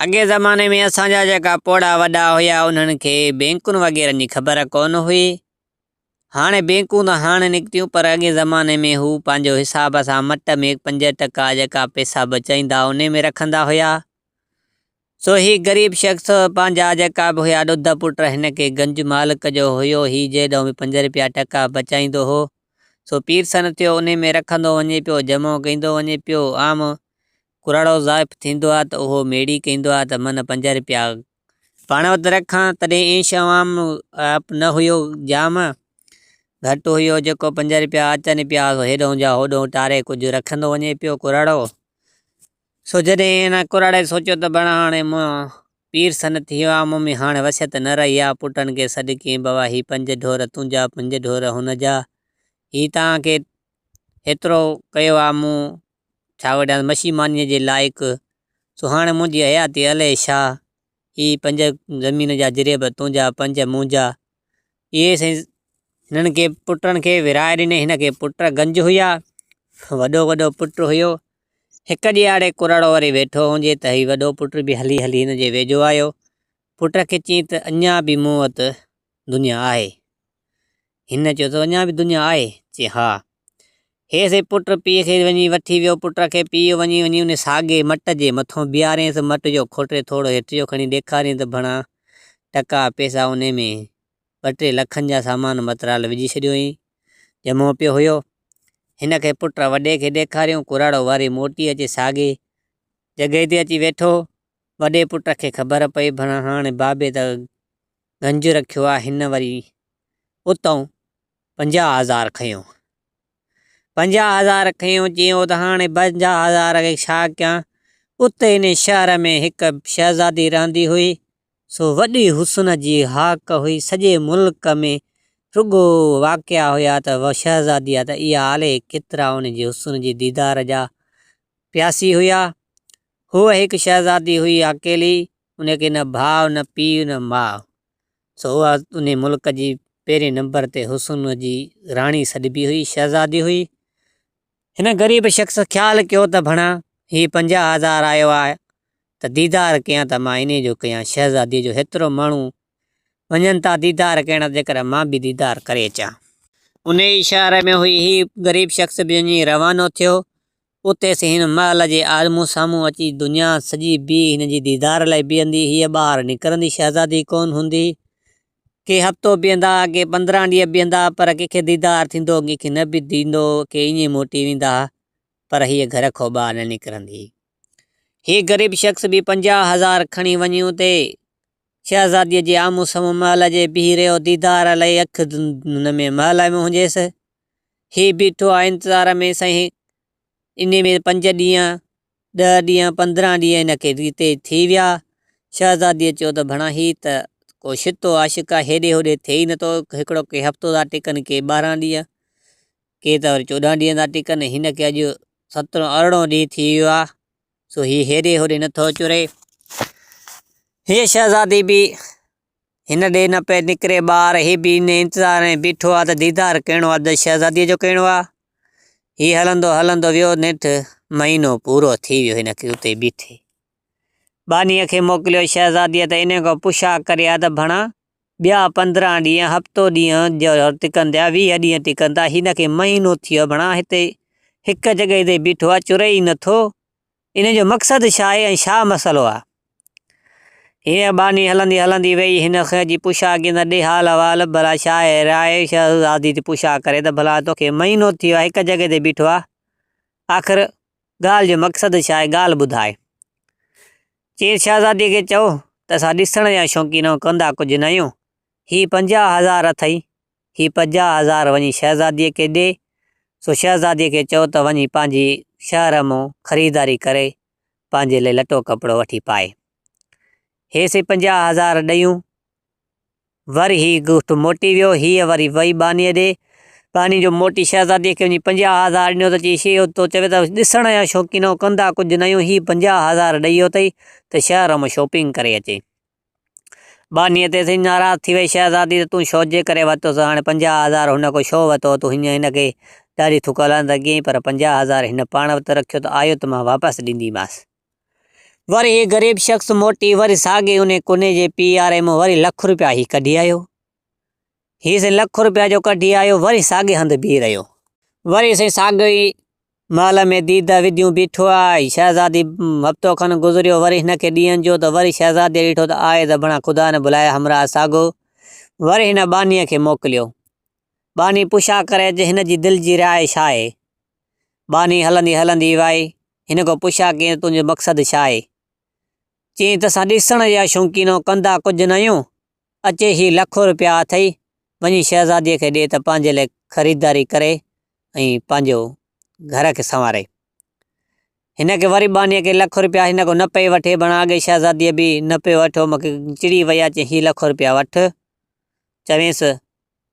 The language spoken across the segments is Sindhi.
اڳئين زماني ۾ اسان جا جيڪا پوڙها وڏا هيا انهن کي بينڪن وغيرن جي خبر ڪونه هئي. هاڻي بينڪون ته هاڻي نڪتيون پر اڳئين زماني ۾ هو پنهنجو حساب سان مٽ ۾ 5% جيڪا پئسا بچائيندا انهي ۾ رکندا هيا. سو هي غريب شخص پنهنجا جيڪا به هيا ڏڌ پٽ هن کي گنج مالڪ جو هيو هي جيڏهون به پنج رپيا ٽڪا بچائيندو هو سو پير سن ٿيو انهي ۾ رکندو وڃي پيو جمع ڪيندو وڃي پيو عام ڪراڙو ضعيف ٿيندو آ ته اهو ميڙي ڪيندو آ ته من پنج رپيا پاڻ وٽ رکان تڏهن عيش عوام نه هيو جام گهٽ هيو جيڪو پنج رپيا اچن پيا سو هيڏهون جا هوڏهون ٽاري ڪجهه رکندو وڃي پيو ڪراڙو سو جڏهن هن ڪراڙي سوچيو ته بڻ هاڻي مون پير سن ٿي ويو آ مون ۾ هاڻي وصيت نه رهي آ پٽن کي سڏ ڪيائين بابا هي پنج ڍور تنهنجا پنج ڍور هن جا هي توهان کي هيترو ڪيو آ مون ڇا وڍيانس مشي مانيء جي لائق، سو هاڻي منهنجي حياتي الائي ڇا، هي پنج زمين جا جريب تنهنجا پنج منهنجا. اهي سائين هنن کي پٽن کي ورهائي ڏني، هن کي پٽ گنج هيا، وڏو وڏو پٽ هيو. هڪ ڏيهاڙي ڪراڙو وري ويٺو هجي ته هي وڏو پٽ به هلي هلي هن جي ويجهو آيو. پٽ کي چيائين ته اڃا به مون وٽ دنيا آهي. هن چيو ته اڃا به دنيا آهي؟ چي ها. هي سي پٽ پيء کي وڃي وٺي ويو. پٽ کي پيء وڃي وڃي ان ساڳي مٽ جي مٿون بيهارينس. مٽ جو کوٽي ٿورو هيٺ جو کڻي ڏيکارين ته ڀڻا ٽڪا پئسا انهي ۾ ٻه ٽي لکن جا سامان مترال وجهي ڇڏيو هئين. ڄمو پيو هيو. هن کي پٽ وڏي کي ڏيکاريون. ڪراڙو وري موٽي اچي ساڳي جڳهه تي اچي ويٺو. وڏي پٽ کي خبر پئي ڀڻا هاڻي بابي ته گنج رکيو آ هن وري اتئون 50,000 کنيو. 50,000 کنيو چيو ته هاڻي 50,000 کي ڇا ڪيان. اتي انهي شهر ۾ هڪ شهزادي رهندي هئي، سو وڏي حسن جي هاڪ هئي، سڄي ملڪ ۾ رڳو واقعا هيا ته شهزادي آ ته اها الائي ڪيترا ان جي حسن جي ديدار جا پياسي هيا. هوء هڪ شهزادي هئي اڪيلي، ان کي نه ڀاء نه پيء نه ماء. سو اها انهي ملڪ جي پهرين نمبر تي حسن جي راڻي سڏبي هئي، شهزادي هئي. هن غريب شخص خيال ڪيو ته ڀڻا هي 50,000 آيو آهي ته ديدار ڪيان ته مان انهي جو ڪيان، شهزادي جو هيترو ماڻهو وڃن ٿا ديدار ڪرڻ ته جيڪر مان به ديدار ڪري اچان. انهي ئي شهر ۾ هئي، هي غريب شخص به وڃي روانو ٿيو. اتي سي هن محل جي آمهون سامهون اچي دنيا سڄي بيهي هن جي ديدار لاء بيهندي، هيء ٻاهر نڪرندي شهزادي ڪونه هوندي. ڪي هفتو بيهندا، ڪي 15 ڏينهن بيهندا، پر ڪنهن کي ديدار ٿيندو، ڪنهن کي نه به ٿيندو، ڪي ائين ئي موٽي ويندا، پر هيء گهر کان ٻاهر نه نڪرندي. هي غريب شخص به 50,000 کڻي وڃي اتي شهزاديء جي آمهون سامهون محل جي بيهي رهيو، ديدار لاء اک هن ۾ محل ۾ هجيس. هي بيٺو آ انتظار ۾ سائين انهي ۾ پنج ڏينهن، ڏهه ڏينهن، 15 ڏينهن هن کي اتي ٿي ويا. شهزاديء چيو ته ڀڻا هي ته ڪو ڇتو عاشق آ، هيڏي هوڏي ٿئي ئي نٿو، هڪڙو ڪي هفتو ٿا ٽڪن، ڪي 12 ڏينهن، ڪي ته وري 14 ڏينهن ٿا ٽڪن، هن کي اڄ سترهون ارڙهون ڏينهن ٿي ويو آ، سو هي هيڏي هوڏي نٿو چري. هيء شهزادي به هن ڏي نه پئي نڪري ٻاهر، هي به انهيء انتظار ۾ بيٺو آ ته ديدار ڪرڻو آ ته شهزاديء جو ڪرڻو آ. هي هلندو هلندو ويو، نيٺ مهينو پورو ٿي ويو هن کي اتي بيٺي. ٻانهيء کي موڪليو شهزاديء ته انهيء کان پڇا ڪري آ ته ڀڻا ٻيا 15 ڏينهن، هفتو ڏينهن جو ٽڪن ٿيا، 20 ڏينهن ٽڪن ٿا، هن کي مهينو ٿي ويو ڀڻا هتي هڪ جڳهه تي بيٺو آ، چري ئي نٿو. ان جو مقصد ڇا آهي ۽ ڇا مسئلو آهي؟ هيء ٻانهي هلندي هلندي ويئي، هن کي جي پڇا ڪيائين ته ڏي حال احوال، ڀلا ڇا آهي راء؟ شهزادي ٿي پڇا ڪري ته ڀلا توکي مهينو ٿي ويو آهي هڪ جڳهه تي بيٺو آهي، آخر ڳالهه جو مقصد ڇا آهي، ڳالهه ٻڌاء. چيائين شهزادي کي چئو ته اسان ڏسڻ جا شوقين آهيون، ڪندا ڪجهه نه آهيون، هي 50,000 اٿئي، هي 50,000 وڃي شهزاديء کي ڏي، سو شهزاديء کي چئو ته وڃي پنهنجي شهر مون خريداري ڪري پنهنجي لئي لٽو ڪپڙو وٺي پائي. هي سي 50,000 ڏيون. وري هي ڳوٺ موٽي ويو. هيء وري وئي ٻانهيء ڏي. ٻانهي جو موٽي شهزاديء کي وڃي 50,000 ڏنو ته چيائين، اهو ٿو چوي ته ڏسڻ جا شوقين آهيون، ڪندا ڪجهه نه آهيون، هي 50,000 ڏئي ويو اٿئي ته شهر مان شاپنگ ڪري اچي. ٻانهيء تي سائين ناراض ٿي وئي شهزادي ته تون ڇو جي ڪري ورتوس هاڻي 50,000 هن کان ڇو ورتو تون هينئن هن کي ڏاڍي ٿڪ هلان ته ڪيئي پر 50,000 هن پاڻ وٽ رکيو ته آيو ته مان واپس ڏينديمانس. وري هي غريب شخص موٽي وري ساڳي انهي ڪني جي پي آر اي مان وري لک روپيا هي ڪڍي آيو. هي سائين لک روپيا جو ڪڍي آيو وري ساڳي هنڌ بيهي رهيو. وري سائين ساڳيو ئي محل ۾ ديده وڌيون بيٺو آهي. شهزادي هفتو کن گذريو وري هن کي ڏينهن جو ته وري شهزاديء ڏٺو ته آهي ته بڻا خدا نه ڀلائي همراهه ساڳو. وري هن ٻانهيء کي موڪليو. ٻانهي پڇا ڪري اچ هن جي دل جي راء ڇا آهي؟ ٻانهي هلندي هلندي وائي هن کان پڇا ڪيائين ته تنهنجو مقصد ڇا آهي؟ چيائين ته اسان ڏسڻ جا شوقين آهيون ڪندا ڪجهه نه آهيون. اچي هي لکو رپيا اٿئي، وڃي شهزاديء کي ڏي ته پنهنجي لاء خريداري ڪري ۽ پنهنجو گهر کي سنواري. هن کي وري ٻانهيء کي لک رپيا هن کان نه پئي وٺي، بڻا اڳي شهزاديء به نه پيو وٺو، مون کي چڙي وئي آ، چيائين هي لک رپيا وٺ، چوينس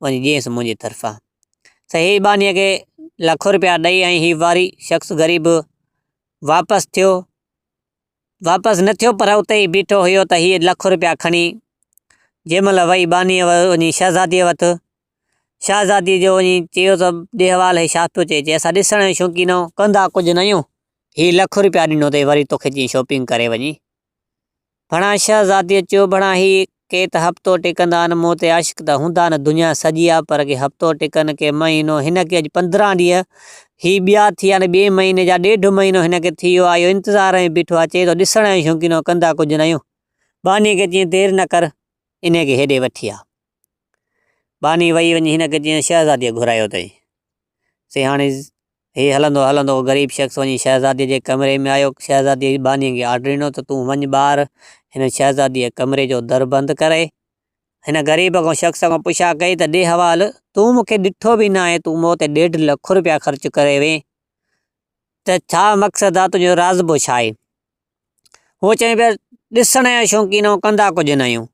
وڃي ڏينس منهنجي طرفان. ته هي ٻانهيء کي لک رپيا ڏئي ۽ هي واري شخص غريب واپس ٿيو. واپس نه ٿيو پر اتي ئي بيٺو هيو ته هيء لک رپيا کڻي جنهن مهل وئي ٻانهيء وڃي شهزاديء وٽ. شهزاديء جو وڃي چيو ته ڏي حوال هي ڇا پيو چئي؟ چي اسان ڏسڻ جا شوقين آهيون، ڪندا ڪجهه نه آهيون. هي لک رپيا ڏنو اٿئي وري توکي چيائين شاپنگ ڪري وڃي. ڀڻا شهزاديء چيو ڀڻا هي ڪي ته هفتو ٽڪندا آهن، مون تي عاشق ته هوندا نه، دنيا سڄي آ پر ڪي هفتو ٽڪن ڪي مهينو، هن کي اڄ 15 ڏينهن هي ٻيا ٿي ويا آهن، ٻئي مهيني جا ڏيڍ مهينو هن کي ٿي ويو آ، اهو انتظار ۾ بيٺو آ، چئي ٿو ڏسڻ جو شوقين آهيون ڪندا ڪجهه نه آهيون. ٻانهي کي چيائين دير نه ڪر انهي کي هيڏي وٺي آ. ٻانهي وئي وڃي هن کي چيائين شهزاديء گهرايو اٿئي. سي هاڻي هي هلندو هلندو غريب شخص وڃي شهزاديء جي ڪمري ۾ آيو. شهزاديء ٻانهيء کي آرڊر ڏنو ته تون وڃ ٻاهر هن شهزاديء جي ڪمري جو در بند ڪري. هن غريب کان شخص کان پڇا ڪئي ته ڏي حوال، تون مون کي ڏٺو به ناهي، تون مون تي ڏيڍ لک روپيا خرچ ڪري وئين ته ڇا مقصد آ، تنهنجو راضبو ڇا آهي؟ هو چئي پيا ڏسڻ جا شوقين آهيون، ڪندا ڪجهه ناهيون.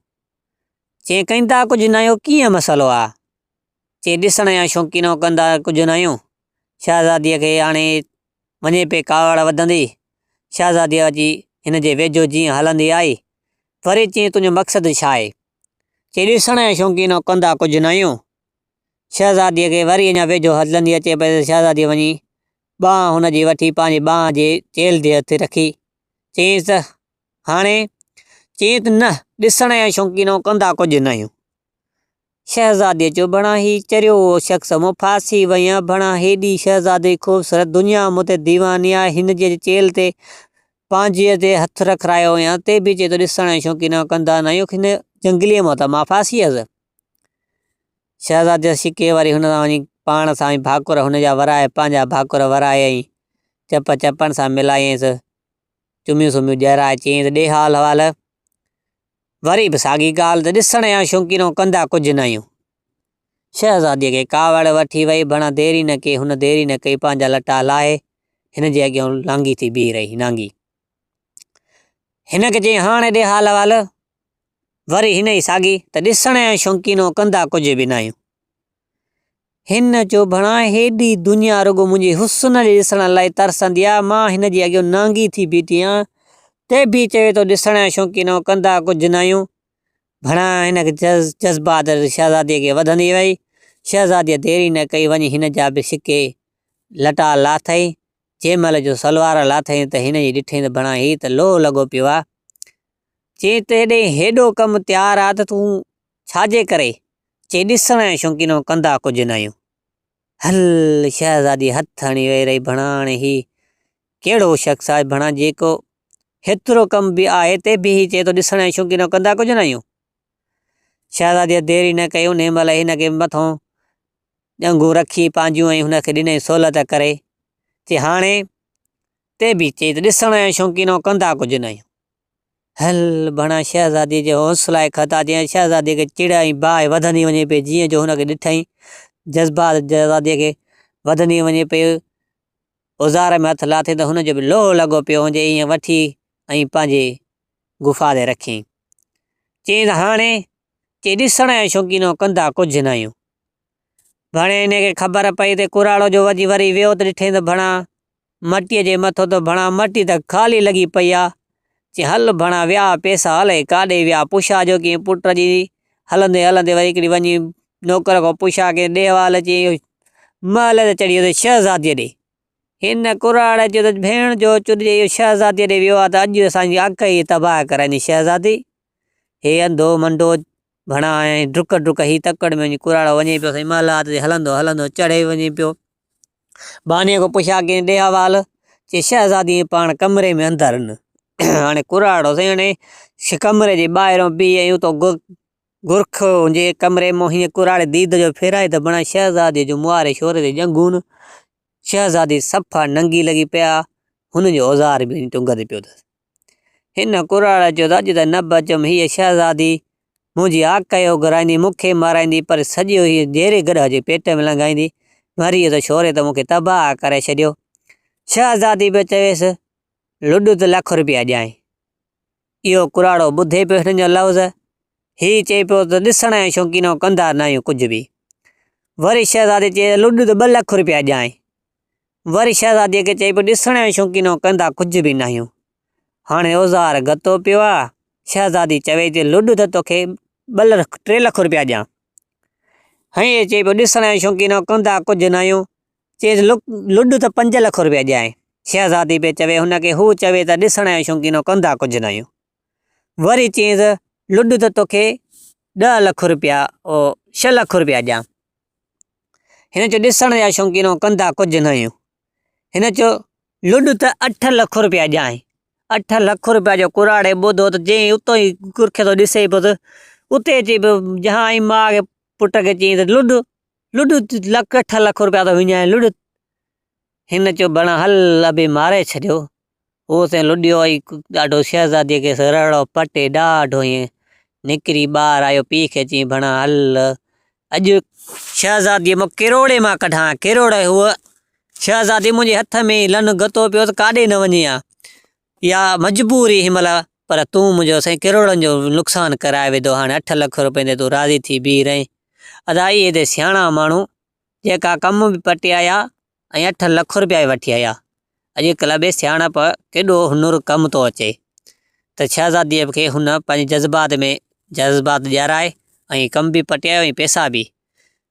چيائين ڪندا ڪجهه ناهيو ڪيئن مسئلو آ؟ چي ڏسڻ جا شوقين آهيون ڪندا ڪجهه ناهيون. شهزاديء کي هاڻي وڃي پئي ڪاوڙ وڌندي. شهزاديء اچي هن جي ويجهو جيئن هلندي آئي، وري چيائين تنهنجو مقصد ڇا آهي؟ چي ڏسڻ جا شوقين آهيون ڪندا ڪجهه ناهيون. شهزاديء کي وري اڃا ويجهو هلندي اچي پئي ته شهزاديء وڃي ٻانهن هن جي وٺي پنهنجي ٻانهن جي چيلهه تي هٿ رکي چيائينس ته هاڻي؟ چيائين ته نه، ڏسڻ جا شوقين آهيون ڪندا ڪجهه ناهيون. شهزاديء چيو، ڀڻا هي چريو شخص مون ڦاسي وئين، ڀڻا هيڏي شهزادي خوبصورت دنيا مون تي ديواني آهي، هن جي چيلهه تي پنهنجيء تي هٿ رکرايو هيان، تي به چئي ٿو ڏسڻ ۽ شوقين ڪندا نه آهيون، هن جنگليء مان ته مان ڦاسي ويس. شهزاديء شڪي واري هن سان وڃي پاڻ سان ۽ ڀاڪر هن جا ورائي پنهنجا ڀاڪر ورائي ۽ چپ چپن سان ملايائينس، چميون سميون ڄرائي چيائينس ڏي حال حوال. وري به ساڳي ڳالهه ته ڏسڻ جا شوقين آهيون ڪندا ڪجهه نه آهيون. شهزاديء کي ڪاوڙ وٺي وئي، بڻا دير ئي نه ڪئي، هن دير ئي نه ڪئي پنهنجا لٽا لاهي هن جي اڳيان لانگي ٿي بيهي رهي، نانگي. هن کي چيائين هاڻي ڏي حال احوال. وري هن ئي ساڳي ته ڏسڻ جا شوقين آهيون ڪندا ڪجهه به نه آهيون. هن چيو، ڀڻا هيڏي دنيا رڳو منهنجي حسن جي ڏسڻ لاء ترسندي آ، مان هن جي اڳيان نانگي ٿي بيٺي آهيان، ته به چوي ٿو ڏسڻ جا شوقين آهيون، ڪندا ڪجهه ناهيون. ڀڻا هن کي جذبات شهزاديء کي وڌندي وئي. شهزاديء دير ئي نه ڪئي، وڃي هن جا به سڪي لٽا لاٿئي. جنهن مهل جو سلوار لاٿئين ته هن جي ڏٺئين ته ڀڻا هي ته لوهه لڳو پيو آ. چيائين ته هيڏي هيڏو ڪم تيار آ ته تون ڇا جي ڪري؟ چي ڏسڻ جا شوقين آهيون ڪندا ڪجهه نه آهيون. هل شهزادي هٿ هڻي ويهي رهي ڀڻا هاڻي هي ڪهڙو شخص آهي ڀڻا جيڪو هيترو ڪم به آهي تي به هي چئي ٿو ڏسڻ جا شوقين آهيون ڪندا ڪجهه نه آهيون. شهزاديء دير ئي نه ڪئي انهيء مهل هن کي مٿو ڄنگهون رکي پنهنجون ۽ هن کي ڏنائين سهولت ڪري چي هاڻي تي به چئي ته ڏسڻ جا شوقين آهيون ڪندا ڪجهه نه آهيون. هل ڀڻا شهزاديء جي حوصلائي خطا جيئن شهزاديء کي چڙ ۽ باهه وڌندي وڃي پئي جيئن جو هن کي ڏٺائين جذبات شهزاديء کي وڌندي وڃي پئي اوزار ۾ هٿ لاٿي ته هن جو به لوهه لڳو پيو هجي ائين وٺي ۽ پنهنجي غفا تي رکيائين چيائين ته هاڻي چي ڏسڻ جا شوقين آهيون ڪندا ڪجهه نه آهيون ڀڻي هن کي خبر پئي ته ڪراڙو جو وڄ وري ويو ته ڏٺائين ته ڀڻا مٽيء جي مٿو ته ڀڻا مٽي ته خالي لڳي پئي آ. چي هل ڀڻا ويا پئسا الائي ڪاڏي ويا. پڇا جو ڪيئن پٽ جي هلندي هلندي وري هڪڙي وڃي نوڪر کان پڇا ڪيائين ڏي حوال چي محل تي چڙهي ويو شهزاديء ڏي. هن ڪراڙ چيو ته ڀيڻ جو چڏجي اهو شهزاديء ڏي ويو آهي ته اڄ اسان جي آڪهه ئي تباهه ڪرائيندي. شهزادي، هي انڌو منڊو ڀڻا ۽ ڊڪ ڊڪ هي تڪڙ ۾ وڃي ڪراڙو وڃي پيو سائين محلات تي هلندو هلندو چڙهي وڃي پيو. ٻانهيء کان پڇا ڪيائين ڏي حوال، چي شهزادي ۽ پاڻ ڪمري ۾ اندر آهن. هاڻي ڪراڙو سائين هاڻي ڪمري جي ٻاهران بيهي ۽ اتان گرک جي ڪمري مان هيئن ڪراڙي ديد جو ڦيرائي ته بڻا شهزاديء جون مواري شوري تي ڄنگهون. شهزادي صفا ننگي لڳي پئي آ، هن جو اوزار به وڃي ٽنگ تي پيو اٿس. هن ڪراڙي چيو ته اڄ ته نه بچيم، هيء شهزادي منهنجي آڪهه اوگهرائيندي، مون کي مارائيندي، پر سڄو هيء جيري گڏهه جي پيٽ ۾ لنگهائيندي. مري ته شوري ته مون کي تباهه ڪري ڇڏيو. شهزادي به چويس، لڏ ته لک روپيا ڏيانء. اهو ڪراڙو ٻڌي پيو هنن جو لفظ. هي چئي پيو ته ڏسڻ جا شوقين آهيون ڪندا ناهيون ڪجهه به. وري شهزادي چيس لڏ ته ٻه لک روپيا ڏيانء. وري شهزاديء کي چئي پيو ڏسڻ جا شوقين آهيون ڪندا ڪجهه به ناهيون. هاڻي اوزار گتو پيو آ. شهزادي چوي ٿي لڏ ته توکي ٻه لک ٽي لک روپيا ڏيان. هيء چئي پيو ڏسڻ جا شوقين آهيون ڪندا ڪجهه ناهيون. چيس لڏ ته پنج لک روپيا ڏيانء. شهزادي پئي چوي هن کي هو چوي ته ڏسڻ جو شوقين هو ڪندا ڪجهه نه آهيون. وري چيس لڏ ته توکي ڏهه لک روپيا او ڇهه لک روپيا ڏيان. هن چيو ڏسڻ جا شوقين هو ڪندا ڪجهه نه آهيون. هن چيو لڏ ته اٺ لک روپيا ڏيانء. اٺ لک روپيا جو ڪراڙي ٻڌو ته جئين اتو ئي گرکي ٿو ڏسي پيو ته اتي اچي پيو جهان ۽ ماء کي پٽ کي چيائين ته لڏ لڏ لک اٺ لک روپيا ٿو وڃائين لڏ. هن چيو بڻا هل ابي ماري ڇڏيو. هو سائين لڏيو ۽ ڏاڍو شهزاديء کي رڙو پٽي ڏاڍو ائين نڪري ٻاهر آيو پيء کي چيائين بڻا هل اڄ شهزاديء مان ڪروڙي مان ڪڍان ڪروڙ هوء شهزادي منهنجي هٿ ۾ ئي لن گتو پيو ته ڪاڏي نه وڃي ها يا مجبوري هن مهل پر تون منهنجو سائين ڪروڙن جو نقصان ڪرائي وڌو هاڻي اٺ لک روپين تي تون راضي ٿي بيهي رهين ادا اهي ته سياڻا ماڻهو جيڪا ڪم به پٽي آيا ۽ اٺ لک روپيا به وٺي آيا. اڄڪلهه به سياڻپ ڪيڏو هنر ڪم ٿو اچي ته شهزاديء کي هن پنهنجي جذبات ۾ جذبات ڏيارائي ۽ ڪم به پٽي آيو ۽ پئسا به.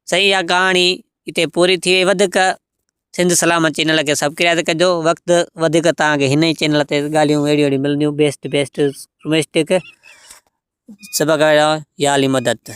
سائين اها ڪهاڻي هتي پوري ٿي وئي وڌيڪ سنڌ سلامت چينل کي سبڪرائب ڪجو وقت وڌيڪ توهان کي هن ئي چينل تي ڳالهيون اهڙيون اهڙيون ملنديون بيسٽ بيسٽ روميسٽڪ سڀ کان يا علي مدد.